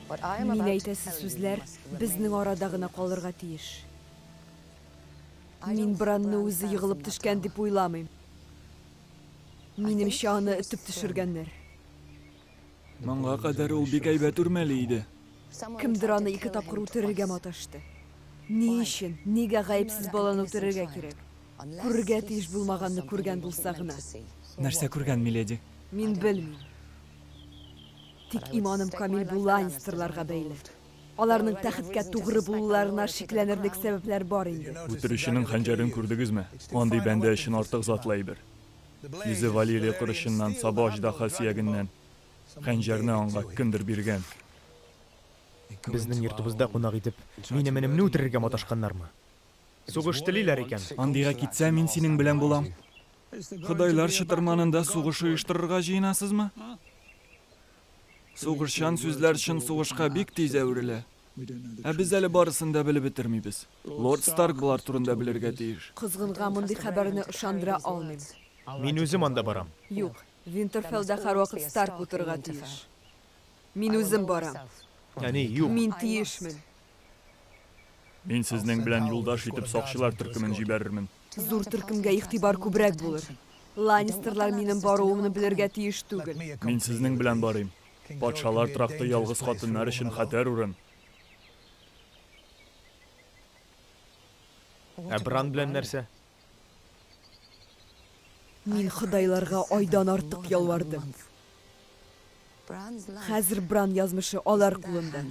Мин әйтәсе сүзләр безнең арада гына калырга тиеш. Мин Бранны үзе егылып төшкән дип уйламыйм. Минемчә, аны этеп төшергәннәр. Моңа кадәр ул бик әйбәт үрмәли иде. Кемдер аны ике тапкыр үтерергә маташты. Ни өчен, нигә гаепсез баланы үтерергә кирәк? Күрергә тиеш булмаганны күргән булса гына. Нәрсә күргән, миледи? Мин белмим. Тик иманым камил бу Ланнистерларга бәйле. Аларның тәхеткә тугры булуларына шикләнерлек сәбәпләр бар инде. Үтерүченең хәнҗәрен күрдегезме? Андый бәндә өчен артык затлы әйбер. Йөзе Валерия корычыннан, сабы аждаһа сөягеннән. Хәнҗәрне аңа кемдер биргән. Безнең йортыбызда кунак итеп, минем энемне үтерергә маташканнармы? Сугыш телиләр икән. Андыйга китсә, мин синең белән булам. Ходайлар чытырманында сугыш оештырырга җыенасызмы? Сугышчан сүзләр чын сугышка бик тиз әверелә. Ә без әле барысын да белеп бетермибез. Лорд Старк болар турында белергә тиеш. Козгынга мондый хәбәрне ышандыра алмыйм. Мин үзем анда барам. Юк, Винтерфеллда һәрвакыт Старк утырырга тиеш. Мин үзем барам. Әни, юк. Мин тиешмен. Мин сезнең белән юлдаш итеп сакчылар төркемен җибәрермен. Зур төркемгә игътибар күбрәк булыр. Ланнистерлар минем баруымны белергә тиеш түгел. Мин сезнең белән барыйм. Патшалар тракты ялгыз хатыннар өчен хәтәр урын. Ә Бран белән нәрсә? Мин ходайларга айдан артык ялвардым. Хәзер Бран язмышы алар кулында.